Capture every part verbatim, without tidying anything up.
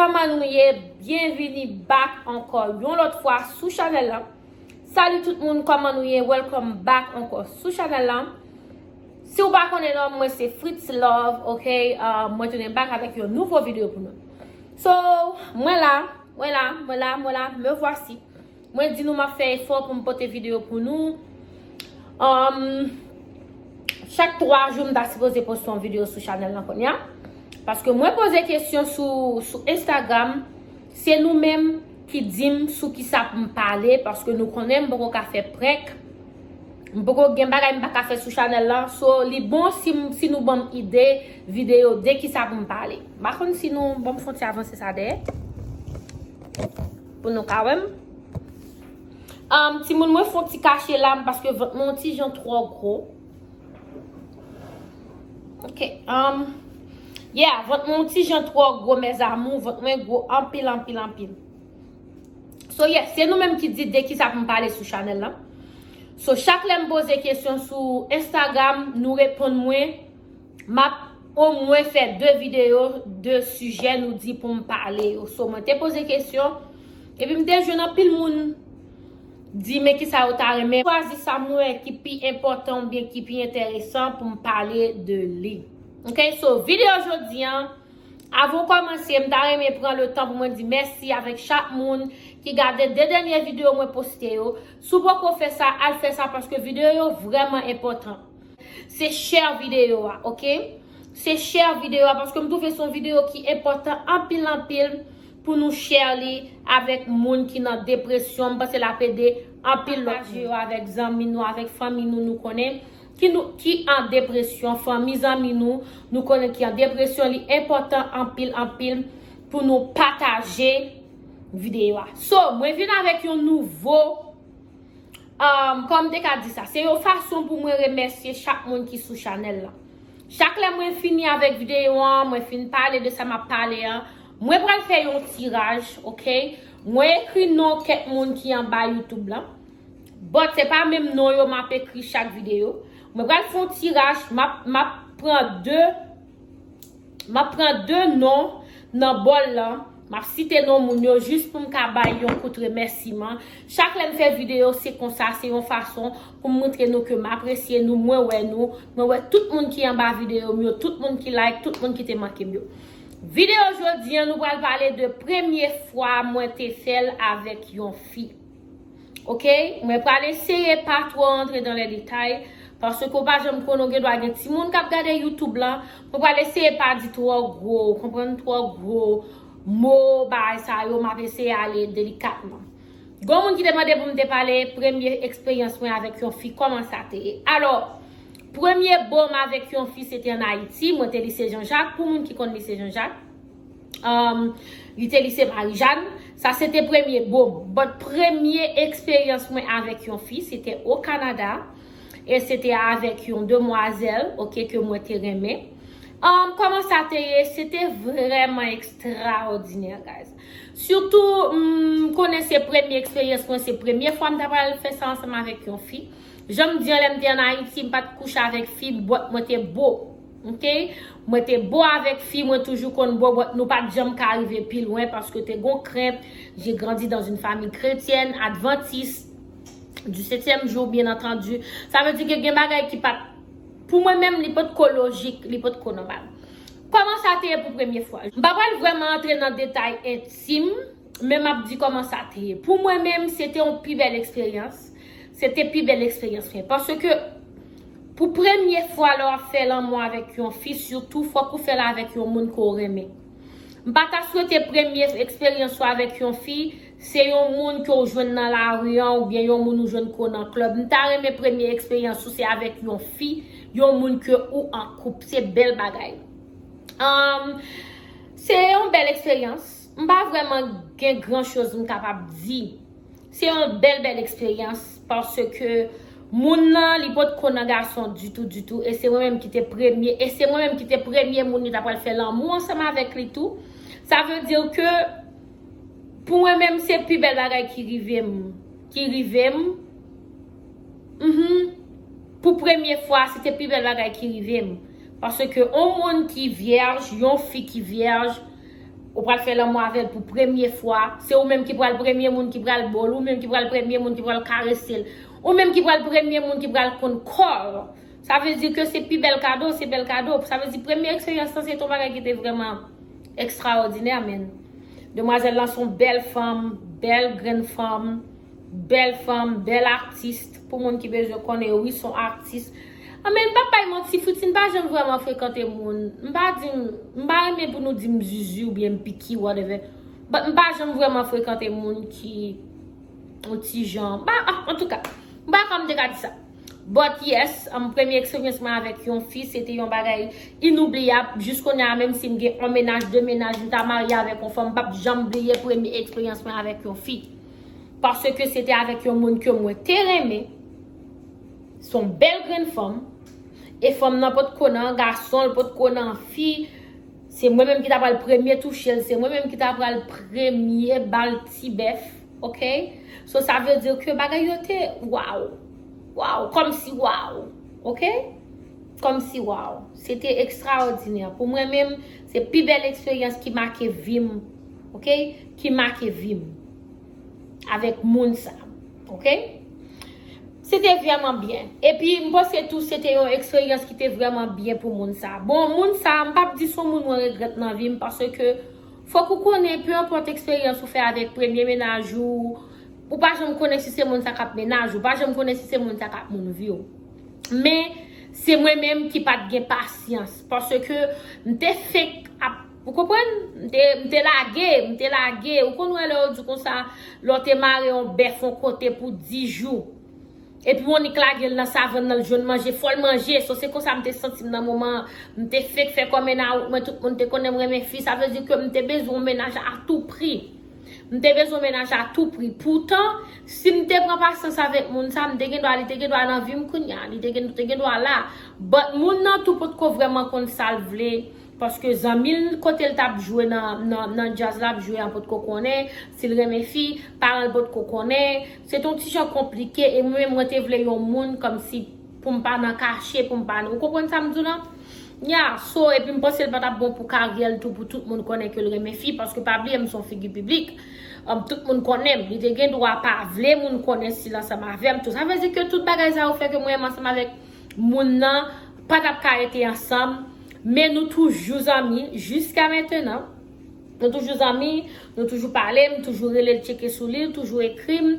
Kòman nou ye? Byenvini back ankò yon lòt fwa sou chanèl lan. Salut tout moun, kòman nou ye? Welcome back ankò sou chanèl lan. Si w pa konnen non mwen, se Fritz Love, ok? Uh, mwen tounen back avèk yon nouvo videyo pou nou. So, mwen la, mwen la, mwen la, mwen la, me voici. Mwen di nou m ap fè efò pou m pote videyo pou nou. Um, chak twa jou m ta sipoze poste yon videyo sou chanèl lan kounye a. Paske mwen poze kesyon sou, sou Instagram, se nou menm ki di m sou kisa pou m pale, paske nou konnen m poko ka fè prank. M poko gen bagay m pa ka fè sou chanèl lan. So, li bon si, m- si nou ban m ide videyo de kisa pou m pale. M pa konn si nou ban m fon ti avanse sa dèyè. Pou nou ka wè m. Um, timoun, mwen fon ti kache la m paske vant mwen yon ti jan twò gwo. Ok. Um, yeah, vant mwen yon ti jan twò gwo, mes amours. Vant mwen gwo anpil, anpil, anpil. So, yes, se nou menm ki di de kisa pou m pale sou chanèl lan. So, chak lè m poze kesyon sou Instagram, nou reponn mwen, m ap omwen fè de videyo de sijè nou di pou m pale yo. So, mwen te poze kesyon, epi m te jwenn anpil moun di men kisa yo ta renmen. Chwazi sa mwen wè ki pi enpòtan oubyen ki pi enteresan pou m pale de li. Ok, so, videyo jodi an, avan w kòmanse, m ta renmen pran le tan pou mwen di mèsi avèk chak moun ki gade de dènye videyo mwen poste yo. Si w poko fè sa, al fè sa paske videyo yo vrèman enpòtan. Se share videyo a, ok? Se share videyo a paske m twouve se yon videyo ki enpòtan anpil, anpil pou nou share li avèk moun ki nan depresyon. M panse l ap ede anpil lòt moun. Pataje yo avèk zanmi nou, avèk fanmi nou, nou konnen ki nou, ki an depresyon, fanmi, zanmi nou, nou konnen ki an depresyon, li enpòtan anpil, anpil pou nou pataje videyo a. So, mwen vin avèk yon nouvo, um, kòman m te ka di sa, se yon fason pou mwen remèsye chak moun ki sou chanèl lan. Chak lè mwen fini avèk videyo an, mwen fin pale de sa m ap pale an, mwen pral fè yon tiraj, ok? Mwen ekri non kèk moun ki anba YouTube lan. But se pa menm non yo m ap ekri chak videyo. Mwen pral fè yon tiraj, m ap, m ap pran de, m ap pran de non nan bòl lan. M ap site non moun yo jis pou m ka bay yon kout remèsiman. Chak lè m fè videyo, se konsa, se yon fason pou m montre nou ke m apresye nou, mwen wè nou, mwen wè tout moun ki anba videyo m yo, tout moun ki like, tout moun ki te manke m yo. Videyo jodi an, nou pral pale de premye fwa mwen te fè l avèk yon fi. Ok, mwen pral eseye pa twò antre dan lè detay, paske w pa janm konnen, w gen dwa gen timoun k ap gade YouTube lan, mwen pral eseye pa di twò gwo, w konprann, twò gwo mo, bagay sa yo, m ap eseye ale delikatman. Gon moun ki te mande pou m te pale premye eksperyans mwen avèk yon fi, kòman sa te ye. Alò, premye bo m avèk yon fi, se te ann Ayiti, mwen te Lise Jan Jak, pou moun ki konn Lise Jan Jak. Um, li te Lise Marijàn. Sa se te premye bo m. But premye eksperyans mwen avèk yon fi, se te o Kanada. E se te avèk yon demwazèl, ok, ke mwen te renmen. Um, kòman sa te ye? Se te vrèman ekstraòdinè, guys. Sitou, m konnen se premye eksperyans mwen, se premye fwa m ta pral fè sa ansanm avèk yon fi. Jan m di an, lè m te ann Ayiti, m pa t kouche avèk fi, but mwen te bo. Ok? Mwen te bo avèk fi, mwen toujou konn bo, but nou pa t janm ka rive pi lwen paske te gon krent. J'ai grandi dans une famille chrétienne, adventiste, du septième jour, bien entendu. Sa vle di ke gen bagay ki pa t, pou mwen menm, li pa t ko lojik, li pa t ko nòmal. Kòman sa te ye pou premye fwa? M pa pral vrèman antre nan detay entim, men m ap di kòman sa te ye. Pou mwen menm, se te yon pi bèl eksperyans. Se te pi bèl eksperyans mwen. Paske pou premye fwa lè w ap fè lanmou avèk yon fi, sitou fòk ou fè l avèk yon moun ke w renmen. M pa ta swete premye eksperyans ou avèk yon fi, se yon moun ke w jwenn nan lari an, oubyen yon moun ou jwenn ko nan klèb. M ta renmen premye eksperyans ou se avèk yon fi, yon moun ke ou an koup. Se bèl bagay. Um, se yon bèl eksperyans. M pa vrèman gen gran choz m kapab di. Se yon bèl, bèl eksperyans paske moun nan, li potko nan gason ditou, ditou. E se mwen menm ki te premye, e se mwen menm ki te premye moun li ta pral fè lanmou ansanm avèk li tou. Sa vle di ke pou mwen menm, se pi bèl bagay ki rive m, ki rive m. Mhm. Pou premye fwa, se te pi bèl bagay ki rive m. Paske yon moun ki vyèj, yon fi ki vyèj, Ou pral fè lanmou avè l pou premye fwa. Se ou menm ki pral premye moun ki pral bo l, ou menm ki pral premye moun ki pral karese l, ou menm ki pral premye moun ki pral konn kò l. Sa vle di ke se pi bèl kado, se bèl kado. Sa vle di premye eksperyans lan se te yon bagay ki te vrèman ekstraòdinè, men. Demwazèl lan se yon bèl fanm, bèl grenn fanm, bèl fanm, bèl atis. Pou moun ki bezwen konnen, wi, se yon atis. Anben, m p ap bay manti, Fritz, m pa janm vrèman frekante moun. M pa di m, m pa renmen pou nou di m zuzu oubyen m piki, whatever. But m pa janm vrèman frekante moun ki yon ti jan. M pa, antouka, m pa konn m te ka di sa. But yes, um, premye eksperyans mwen avèk yon fi, se te yon bagay inoubliyab. Jis kounye a, menm si m gen yon mennaj, de mennaj, m ta marye avèk yon fanm, m p ap janm bliye premye eksperyans mwen avèk yon fi. Paske se te avèk yon moun ke mwen te renmen. Se yon bèl grenn fanm. E fanm nan potko nan gason, l potko nan fi. Se mwen menm ki ta pral premye touche l, se mwen menm ki ta pral premye ba l ti bèf, oke? So, sa vle di ke bagay yo te, waw, waw, kòmsi waw, oke? Kòmsi waw. Se te ekstraòdinè. Pou mwen menm, se pi bèl eksperyans ki make vi m, oke? Ki make vi m avèk moun sa, oke? Se te vrèman byen. Epi, m panse tou, se te yon eksperyans ki te vrèman byen pou moun sa. Bon, moun sa, m p ap di se yon moun mwen regrèt nan vi m, paske fòk ou konnen, pe enpòt eksperyans ou fè avèk premye mennaj ou, ou pa janm konnen si se moun sa k ap mennaj ou, ou pa janm konnen si se moun sa k ap moun vi w. Men, se mwen menm ki pa t gen pasyans, paske m te fenk ap, ou konprann? M te, m te lage, m te lage. Ou konn wè lè yo di konsa, lè w te mare yon bèf yon kote pou dis jou. Epi w annik lage l nan savann nan, l jwenn manje, fò l manje. So, se konsa m te santi m nan moman an. M te fenk fè kòmè nan wout mwen, tout moun te konnen m renmen fi. Sa vle di ke m te bezwen yon mennaj a tou pri. M te bezwen yon mennaj a tou pri. Poutan, si m te pran pasyans avèk moun sa, m te gen dwa, li te gen dwa nan vi m kounye a. Li te gen, te gen dwa la. But moun nan tou potko vrèman konn sa l vle. Paske zanmi l, kote l t ap jwe nan, nan, nan djaz la, ap jwe an potko konnen. Si l renmen fi, paran l potko konnen. Se te yon ti jan konplike. E mwen menm, mwen te vle yon moun kòmsi pou m pa nan kache, pou m pa nan, ou konprann sa m di w lan? Ya, so, epi m panse l pa t ap bon pou karyè l tou, pou tout moun konnen ke l renmen fi, paske pa bliye m se yon figi piblik. Um, tout moun konnen m. Li te gen dwa pa vle moun konnen si l ansanm avè m tou. Sa vle di ke tout bagay sa yo fè ke mwen menm ansanm avèk moun nan pa t ap ka rete ansanm, men nou toujou zanmi jiska mentenan. Nou toujou zanmi, nou toujou pale, m toujou rele l, tcheke sou li, l toujou ekri m.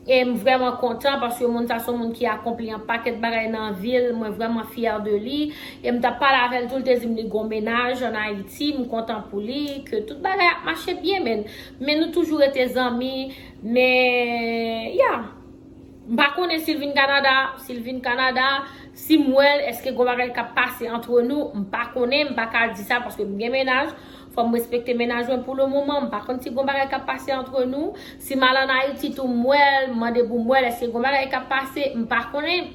E m vrèman kontan paske moun sa se yon moun ki akonpli yon pakèt bagay nan vi l. Mwen vrèman fyè de li. E m t ap pale avè l tou, l te di m li gon mennaj ann Ayiti. M kontan pou li, ke tout bagay ap mache byen, men, men nou toujou rete zanmi. Men, ya. M pa konnen si l vin Kanada, si l vin Kanada, si m wè l, èske gon bagay k ap pase antre nou? M pa konnen, m pa ka di sa paske m gen mennaj. Fò m respekte mennaj mwen pou le moman. M pa konn si gon bagay k ap pase antre nou. Si m al ann Ayiti tou, m wè l, m mande pou m wè l, èske gon bagay k ap pase? M pa konnen.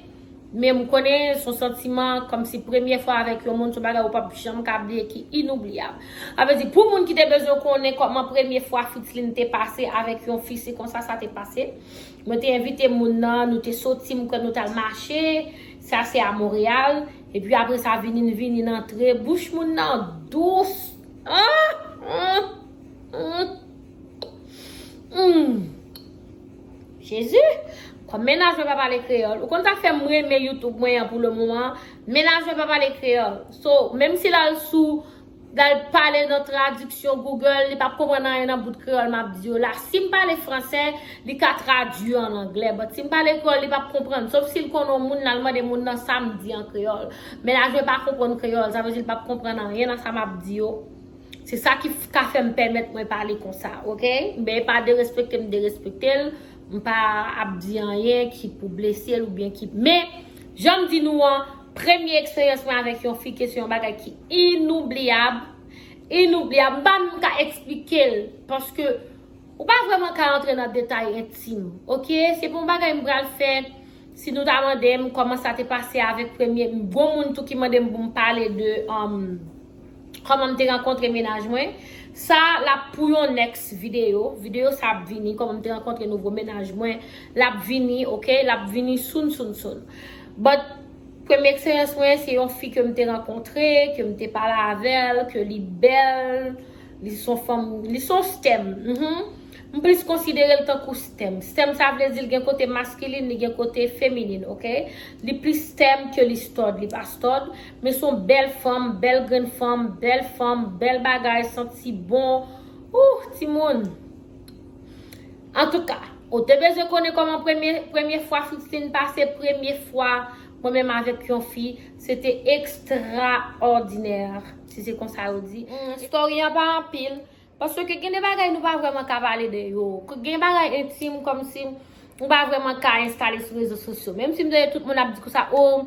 Men m konnen se yon santiman kòmsi premye fwa avèk yon moun, se yon bagay ou p ap janm ka bliye ki inoubliyab. Sa vle di, pou moun ki te bezwen konnen kòman premye fwa Fritzline te pase avèk yon fi, se konsa sa te pase. Mwen te envite moun nan, nou te soti, m kwè nou t al mache, sa se a Monreyal, epi apre sa vini, n vini, n antre, bouch moun nan dous. Ah! Mm, mm, mm. Jezi, kòm mennaj mwen pa pale kreyòl. Ou konn sa k fè m renmen YouTube mwen an pou le moman? Mennaj mwen pa pale kreyòl. So, menm si l al sou, l al pale nan tradiksyon Google, li p ap konprann anyen nan bout kreyòl m ap di yo la. Si m pale fransè, li ka tradui an anglè. But si m pale kreyòl, li p ap konprann. Sof si l konnen yon moun, l al mande moun nan sa m di an kreyòl. Mennaj mwen pa konprann kreyòl, sa vle di l p ap konprann anyen nan sa m ap di yo. Se sa ki f-, ka fè m pèmèt mwen pale konsa, oke? Men e pa derespekte m derespekte l, m pa ap di anyen ki pou blese l oubyen ki, men, jan m di nou an, premye eksperyans mwen avèk yon fi ke se yon bagay ki inoubliyab, inoubliyab, m pa menm ka eksplike l, paske ou pa vrèman ka rantre nan detay entim, oke? Se pa yon bagay m pral fè. Si nou ta mande m kòman sa te pase avèk premye, gon moun tou ki mande m pou m pale de, um, kòman m te rankontre mennaj mwen. Sa l ap pou yon next videyo. Videyo sa ap vini, kòman m te rankontre nouvo mennaj mwen. L ap vini, oke? L ap vini soon, soon, soon. But, premye eksperyans mwen, se yon fi ke m te rankontre, ke m te pale avè l, ke li bèl. Li se yon fanm, li se yon stèm. Mhm. M plis konsidere l tankou stèm. Stèm, sa vle di l gen kote maskilin, li gen kote feminin, oke? Li plis stèm ke li stòd, li pa stòd. Men se yon bèl fanm, bèl grenn fanm, bèl fanm, bèl bagay, santi bon. Ouh, timoun. Antouka, ou te bezwen konnen kòman premye, premye fwa Fritzline pase, premye fwa mwen menm avèk yon fi, se te ekstraòdinè, si se konsa yo di. Mm, story an pa anpil, paske gen de bagay nou pa vrèman ka pale de yo. Gen bagay entim kòmsi nou pa vrèman ka enstale sou rezo sosyo. Menm si m tande tout moun ap di konsa, o,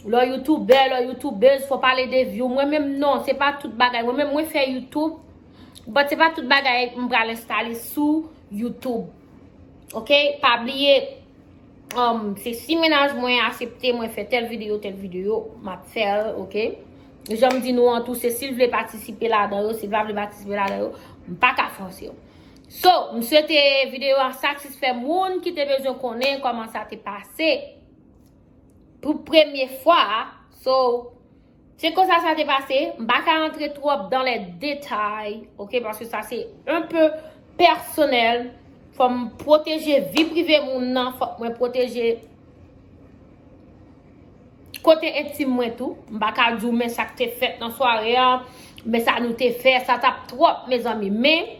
lè w youtubè, lè w youtubèz, fò pale de vi w. Mwen menm non, se pa tout bagay. Mwen menm, mwen fè YouTube, but se pa tout bagay m pral enstale sou YouTube. Oke? Pa bliye, um, se si mennaj mwen aksepte mwen fè tèl videyo, tèl videyo, m ap fè l, oke? Jan m di nou an tou, se si l vle patisipe ladan yo, si l pa vle patisipe ladan yo, m pa ka fòse yo. So, m swete videyo a satisfè moun ki te bezwen konnen kòman sa te pase pou premye fwa a. So, se konsa sa te pase. M pa ka rantre twòp dans les détails, oke, paske sa se un peu personnel. Fò m pwoteje vi prive moun nan, fòk mwen pwoteje kote entim mwen tou. M pa ka di w men sa k te fèt nan sware a, men sa nou te fè, sa t ap twòp, mezanmi. Men,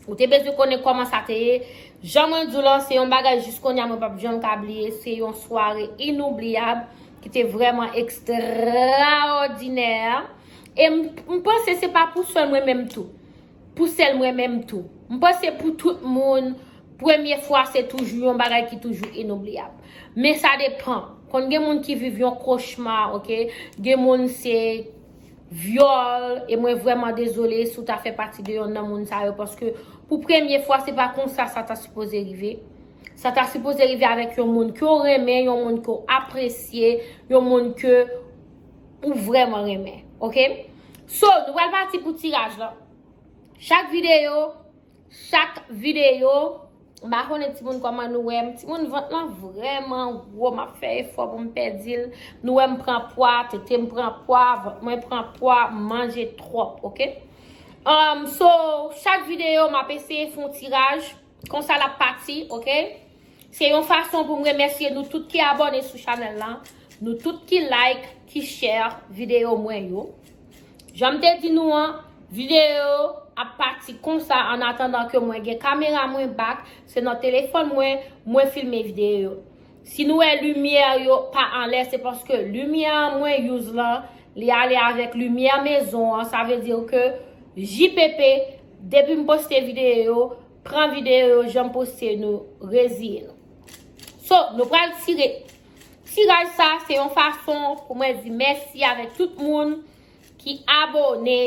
ou te bezwen konnen kòman sa te ye. Jan mwen di w lan, se yon bagay jis kounye a mwen p ap janm ka bliye. Se yon sware inoubliyab ki te vrèman ekstraòdinè. E m, m panse se pa pou sèl mwen menm tou. Pou sèl mwen menm tou. M panse pou tout moun, premye fwa se toujou yon bagay ki toujou inoubliyab. Men sa depan. Konn gen moun ki viv yon kochma, oke? Gen moun se vyòl, e mwen vrèman dezole si w ta fè pati de yonn nan moun sa yo, paske pou premye fwa, se pa konsa sa ta sipoze rive. Sa ta sipoze rive avèk yon moun ke w renmen, yon moun ke w apresye, yon moun ke ou vrèman renmen, oke? So, nou pral pati pou tiraj lan. Chak videyo, chak videyo, m pa konnen timoun kòman nou wè m. Timoun, vant lan vrèman wo, m ap fè efò pou m pèdi l. Nou wè m pran pwa, tete m pran pwa, vant mwen pran pwa, m manje twòp, oke? Um, so, chak videyo, m ap eseye fè yon tiraj. Konsa l ap pati, oke? Se yon fason pou m remèsye nou tout ki abòne sou chanèl lan, nou tout ki like, ki share videyo mwen yo. Jan m te di nou an, videyo ap pati konsa, an atandan ke mwen gen kamera mwen back, se nan telefòn mwen, mwen filme videyo yo. Si nou wè limyè yo pa anlè, se paske limyè an mwen use lan, li ale avèk limyè mezon an, sa vle di ke J P P, depi m poste videyo yo, pran videyo yo, jan m poste nou, reziye nou. So, nou pral tire. Tiraj sa, se yon fason pou mwen di mèsi avèk tout moun ki abòne,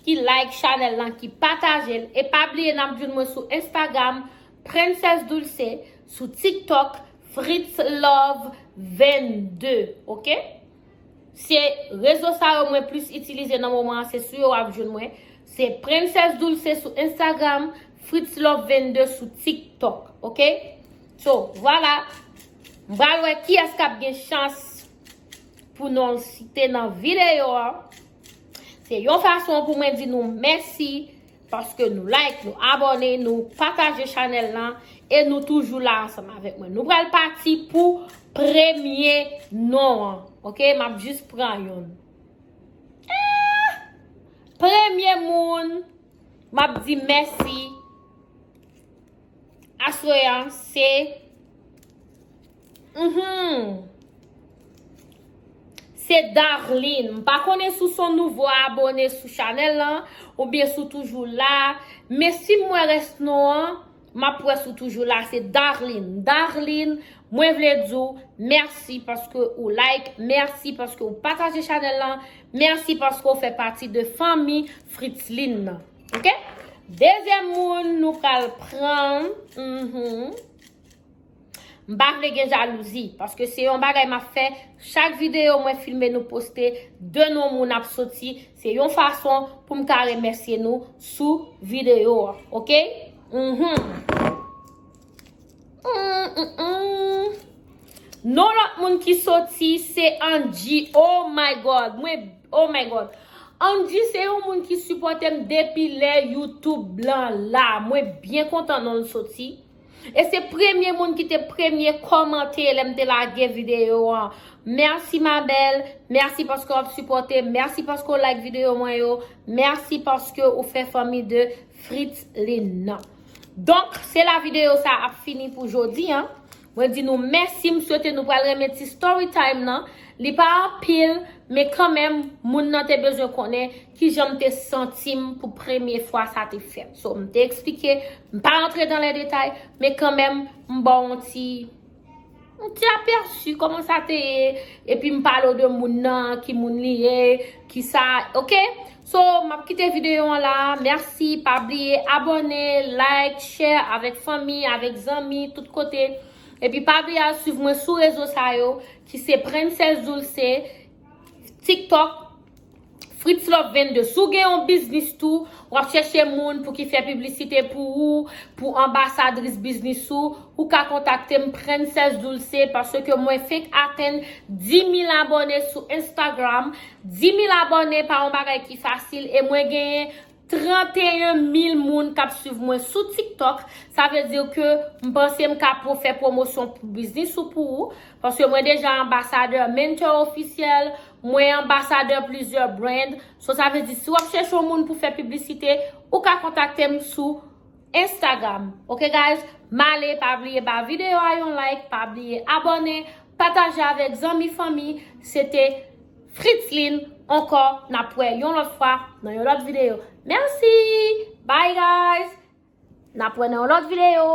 ki like chanèl lan, ki pataje l. E pa bliye n ap jwenn mwen sou Instagram, Princess Dulce, sou TikTok, Fritz Love vennde, oke? Se rezo sa yo mwen plis itilize nan moman an, se sou yo w ap jwenn mwen. Se Princess Dulce sou Instagram, Fritz Love vennde sou TikTok, oke? So, vwala. M pral wè kiyès k ap gen chans pou non l site nan videyo a. Se yon fason pou mwen di nou mèsi paske nou like, nou abòne, nou pataje chanèl lan e nou toujou la ansanm avèk mwen. Nou pral pati pou premye non an, oke? M ap jis pran youn. Ah! Premye moun m ap di mèsi aswè an, se, mhm, se Darline. M pa konnen si w se yon nouvo abòne sou chanèl lan, oubyen si w toujou la. Men si m wè rès non an, m ap wè si w toujou la. Se Darline. Darline, mwen vle di w mèsi paske ou like, mèsi paske ou pataje chanèl lan, mèsi paske ou fè pati de fanmi Fritzline nan. Oke? Dezyèm moun nou pral pran. Mhm. M pa vle gen jalouzi, paske se yon bagay m ap fè. Chak videyo mwen filme, nou poste, de non moun ap soti. Se yon fason pou m ka remèsye nou sou videyo a. Oke? Mhm. Mm, mm, mm. Non lòt moun ki soti, se Angie. Oh my God. Mwen, oh my God. Angie se yon moun ki sipòte m depi lè YouTube lan la. Mwen byen kontan non l soti. E se premye moun ki te premye kòmante lè m te lage videyo an. Mèsi ma belle, mèsi paske w ap sipòte, mèsi paske w like videyo mwen yo, mèsi paske ou fè fanmi de Fritzline nan. Donk, se la videyo sa ap fini pou jodi an. Mwen di nou mèsi, m swete nou pral renmen ti story time nan. Li pa anpil, men kanmenm, moun nan te bezwen konnen kijan m te santi m pou premye fwa sa te fèt. So, m te eksplike, m pa rantre dan lè detay, men kanmenm, m ba w yon ti, yon ti apèsi kòman sa te ye, epi m pale w de moun nan, ki moun li ye, ki sa, oke? So, m ap kite videyo an la. Mèsi, pa bliye abòne, like, share avèk fanmi, avèk zanmi, tout kote. Epi pa bliye al swiv mwen sou rezo sa yo, ki se Princess Dulce, TikTok, Fritz Love vennde. Si w gen yon biznis tou, w ap chèche moun pou ki fè piblisite pou ou, pou anbasadris biznis ou, ou ka kontakte m, Princess Dulce, paske mwen fenk atenn dis mil abòne sou Instagram. Dis mil abòne pa yon bagay ki fasil, e mwen genyen trannteyen mil moun k ap swiv mwen sou TikTok. Sa vle di ke m panse m ka pou fè pwomosyon pou biznis ou pou ou. Paske mwen deja anbasadè Mentor Ofisyèl, mwen anbasadè plizyè brand. So, sa vle di, si w ap chèche yon moun pou fè piblisite, ou ka kontakte m sou Instagram. Oke, guys? M ale, pa bliye ba videyo a yon like, pa bliye abòne, pataje avèk zanmi, fanmi. Se te Fritzline ankò. N ap wè yon lòt fwa nan yon lòt videyo. Mèsi! Bye, guys! N ap wè nan yon lòt videyo.